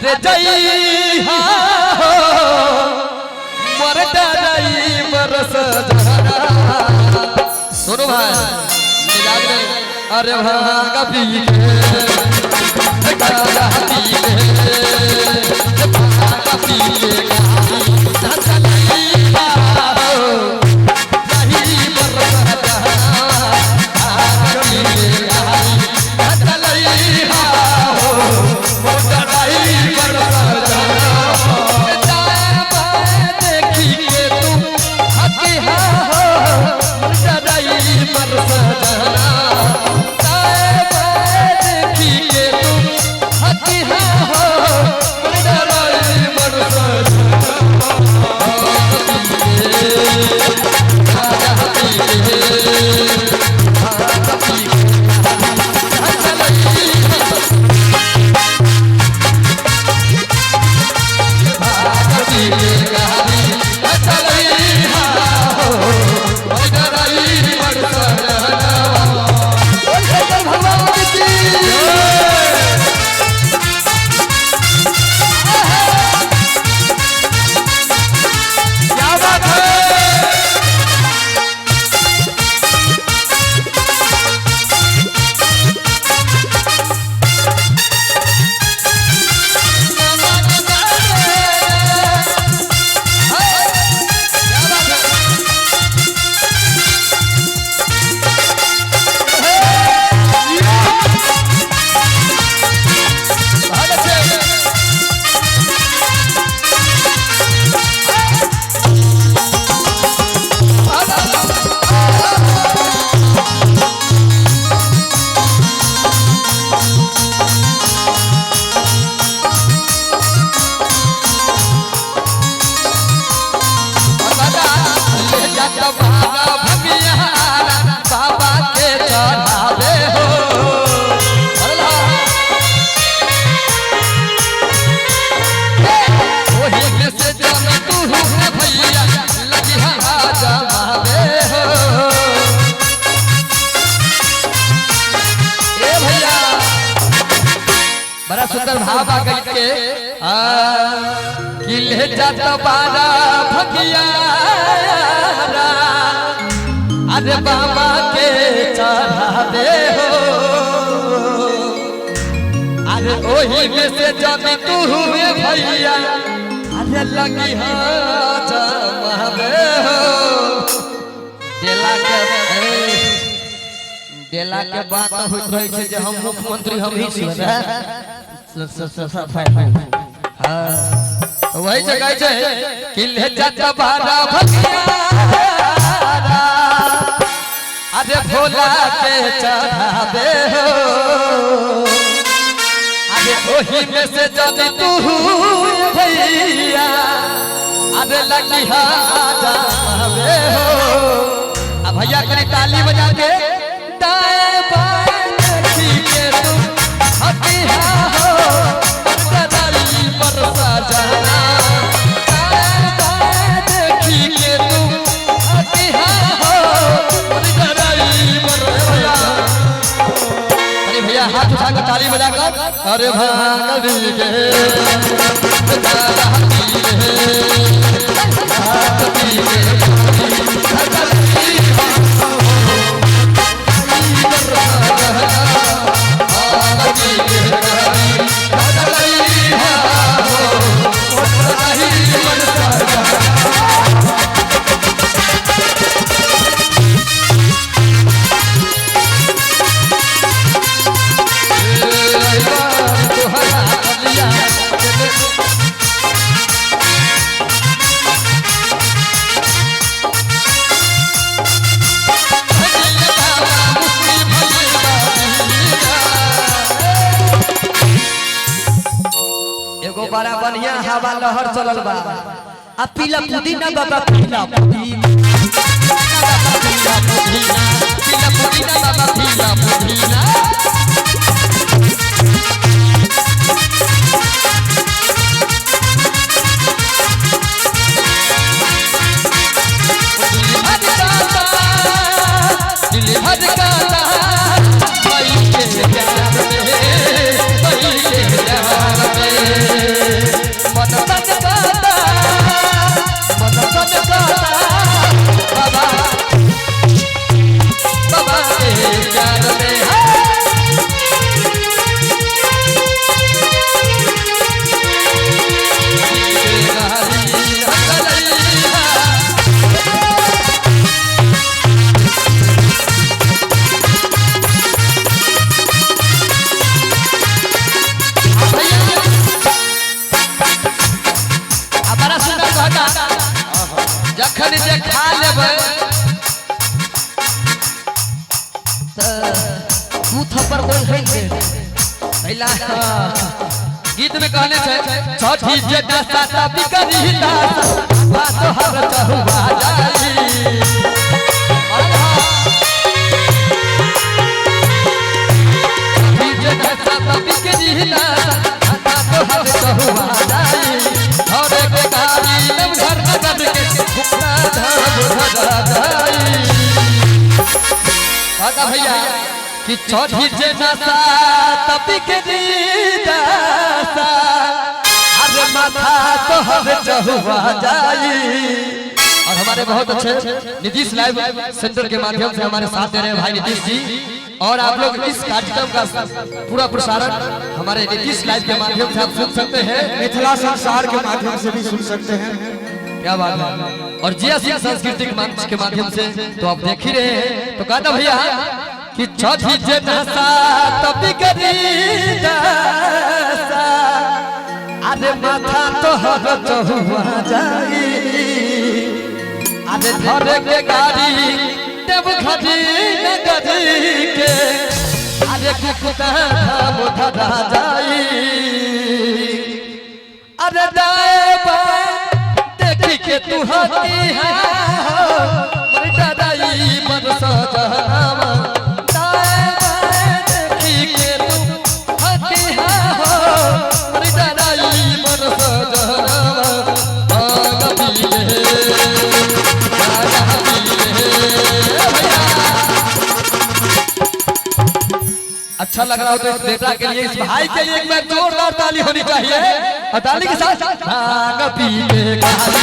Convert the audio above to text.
अरे जई हो मोर डराई बरस जहरा। सुनो भाई मिजाज में अरे भांग पी के गाजा पी के भांग पी के क्या बात है। बाबा के चढ़ावे हो ओही में से जब तू भैया लगी जमावे हो। ए भैया बड़ा सुंदर भाव आ गई के कि ले जात बारा भगिया अरे बाबा के चढ़ावे हो। अरे ओही में से जब तू भैया अरे लगी जमावे हो। देला के बात होइत रहे छै जे हम मुख्यमंत्री हम ही छी। हां वही जगह छै कि ले जात बारा भगिया अरे भोला के चढ़ावे हो। अरे ओही में से जब तू भैया अरे लगी जमावे हो। अब भैया करी ताली बजा के दाएं बाएं देखी के तू हटिया हो डराई बरसा जाना। दाएं बाएं देखी के तू हटिया हो डराई बरसा। अरे भैया हाथ उठाकर ताली बजाकर अरे भांग पी के गाजा पी के भांग पी के एगो बड़ा बढ़िया हवा लहर चलल बा आ पीला पुदीना बाबा पीला पुदीना पीला पुदीना पीला पुदीना बाबा पीला पुदीना। दिल भर गाता भाई के प्यार में भाई के प्यार में। ओढ़े पहला गीत में कहने छे छठी जे दशा तब करी दास बात हर चहुआ जाई। छठी जे दशा तब करी दास बात हर चहुआ जाई। घरे के गाड़ी नव घर नगर के गुप्ता धाम धरा जाई। दादा भैया कि छठी जे नशा तपी के दशा अरे माथा तो हर चहुआ जाई। और हमारे बहुत अच्छे नीतीश लाइव सेंटर के माध्यम से हमारे साथ दे रहे हैं भाई नीतीश जी। और आप लोग इस कार्यक्रम का पूरा प्रसारण हमारे नीतीश लाइव के माध्यम से आप सुन सकते हैं, मिथिला संसार के माध्यम से भी सुन सकते हैं। क्या बात है। और जिया सिंह सांस्कृतिक मंच के माध्यम से तो आप देख ही रहे हैं। तो कहता भैया कि छठी जे नशा तपी करी दशा अरे माथा तो हर चहुआ जाई। अरे धरे के गाड़ी देव घड़ी नगरी के अरे कुकुता धाम धरा जाई। अरे दाए बाएं देखी के तू हती है मर दादाई मन सजनावा। दाए बाएं देखी के तू हती है मर दादाई मन सजनावा। भाग पीले भाग पीले भैया। अच्छा लग रहा हो तो इस बेटा के लिए, इस भाई के लिए एक बार जोरदार ताली होनी चाहिए। और ताली के साथ भांग पीले काली।